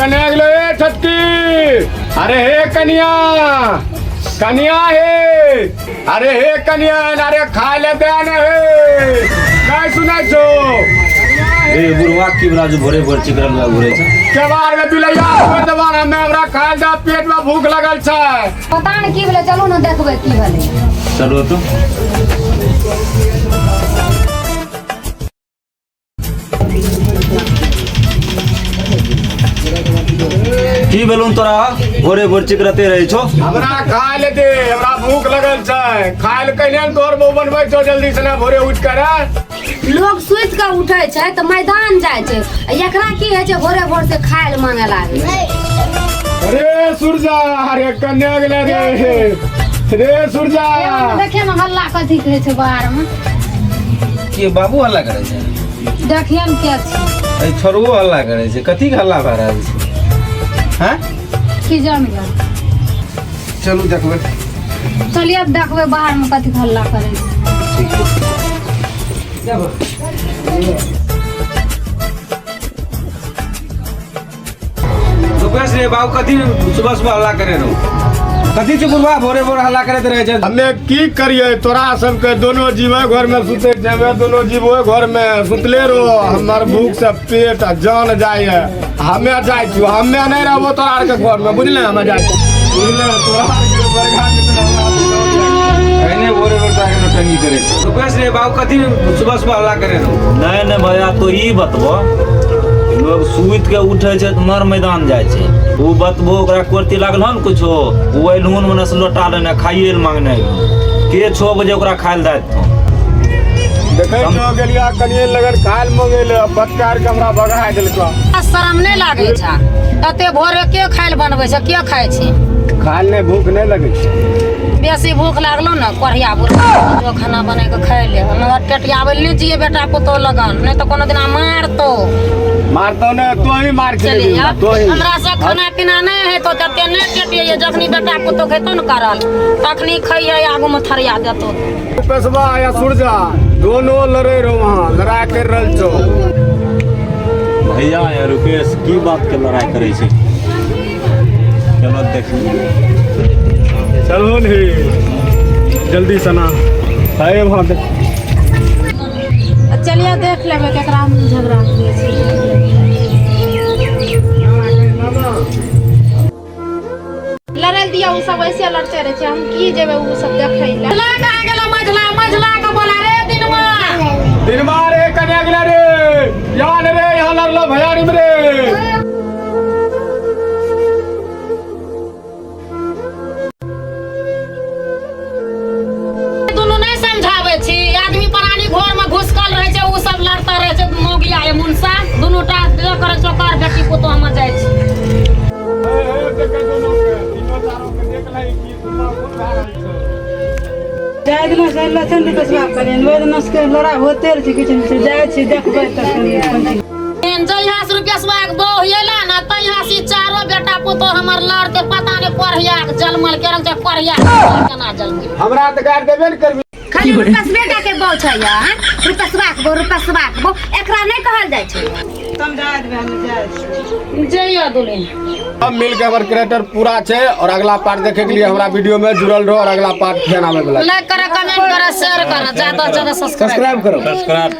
कन्या गेलो ए छटकी। अरे हे कन्या, कन्या हे, अरे हे कन्या, अरे खाय ले दे ने हे, काय सुनाय छो? ए बुढ़वा की बला जो भोरे भोर चिकरल बला घुरे छै। केबाड़ में बिलैया छोड़ देबा, हमे हमरा खाय दे, पेट में भूख लगल छै। पता नहीं की भेलै, चलू ने देखबै की भेलै। चलो तो। की भेलौन तोरा भोरे भोर चिकरते रहै छौ? हमरा खाय ले दे, हमरा भूख लगल छै। खाय ले कहिने ने तोहर बहू बनबै छौ जल्दी से ना भोरे उठ कर। लोग सुति कऽ उठै छै तऽ मैदान जाइ छै, आ एकरा की होइ छै भोरे भोर से खाय लए मांगे लागै छै। अरे सुरजा, अरे कन्या गेलै रे, रे सुरजा। देखिए ने हल्ला कथी कहै छै बाहर में। के बाबू हल्ला करै छै? देखिए ने के छै। ए छोड़ुओ हल्ला करै छै, कथी के हल्ला भए रहल छै? हैं? की जान गेल। चलू देखबै। चलिए अब देखबै बाहर में कथी के हल्ला करै छै। ठीक छै। रुपेश रे बाबू, कथी सुबह सुबह हल्ला करे रहो? कथी छै बुढ़वा भोरे भोरे हल्ला करैत रहे छै? हमे की करिए, तोरा सबके दोनों जीव घर में सुते छै, हमे दोनों जीव ओहि घर में सुतले रहो। हमर भूख से पेट आ जान जाय है। हमे जाइ छियो, हमे नहीं रहबो तोरा आर के घर में, बुझले? हमे जाइ छियो, बुझले? तोरा आर के बरखा के तो हमरा एहने भोरे भोरे ताके नौटंकी करे छै। रुपेश रे बाबू, कथी सुबह सुबह हल्ला करे रहो? नहीं नहीं भैया, तो ई बतबो, लोग सुति के उठे छै तऽ मर मैदान जाइ छै। ओ बतबो, ओकरा कुर्ती लागल हन कुछो, ओ अयलहुन मने से लोटा लेने खाइए लए मांगने अयलहुन। के 6 बजे ओकरा खाइ लए दए देतहुन? देखै छो गेलिया कनिए लगन खाय लए मंगेले, बटकार के हमरा भगा देलको। शरम नहि लागै छै? एते भोरे के खाइ लए बनबै छै, के खाइ छै? खाय लए नहि, भूख नहि लगै छै। बेसी भूख लागलो ने कोढ़िया बुढ़ा जो खाना बना के खाइ ले। हम टेटियाबै लए नहि जियै बेटा पुतोह लगन, नहि तऽ कोनो दिना मारतौ। मारतौ ने, तू ही मार चलिए खेलेबी, तू ही। हमरा से खाना पीना नहि हेतौ तते नहि टेटियै। जखनी बेटा पुतोह खेतौ ने करल तखनी खइयै, आगू मे थरिया देतौ। पेशवा या सुरजा दोनों लड़े रहो, वहाँ लड़ाई कर रहल छो। भैया या रुपेश की बात के लड़ाई करे छै? चलो देखी। चलो ने जल्दी सना आए वहाँ देख। चलिए देख लेबै केकरा में झगड़ा होइ छै। लड़ल दिया, उ सब ऐसे लड़ते रहे छै, हम की जेबै उ सब देखै लए। मझला कहाँ गेलो? मझला, मझला के बोला रे दिनवा। दिनवा रे, कन्या गेला रे, यहाँ रे, यहाँ लड़लो भैयारी में रे। दुनू नहि समझाबै छी, आदमी प्राणी घर में घुसकल रहै छै, उ सब लड़ता रहै छै। मौगिया ये मुनसा दुनू टा जे करै छै ओकर बेटी पुतोह हम जाइ छी। जाय दिना से लछन के कसबा करें, ओहि दिना से लड़ाई होते रहै छै, किछु नहि छै। जाइ छी देखबै तखन कोन चीज। जहिया से रुपेशवा के बहू एला ने तहिया से चारो बेटा पुतोह हमर लड़ते, पता नहीं कोढ़िया के जलमल केरल छै, कोढ़िया के केना जलमल। हमरा तऽ गारि देबे ने करबी। खाली रुपेशवे टा के बहू छै या, हाँ? रुपेशवा के बहू, रुपेशवा के बहू एकरा नहि कहल जाइ छै। समझा देबै, हम जाइ छी। जइयो दुल्हिन। अब मिल के हमर क्रिएटर पूरा छै और अगला पार्ट देखे के लिए हमरा वीडियो में जुड़ल रहो और अगला पार्ट फेर आवे वाला। लाइक करो, कमेंट करो, शेयर करो, ज्यादा से ज्यादा सब्सक्राइब सब्सक्राइब करो। सब्सक्राइब।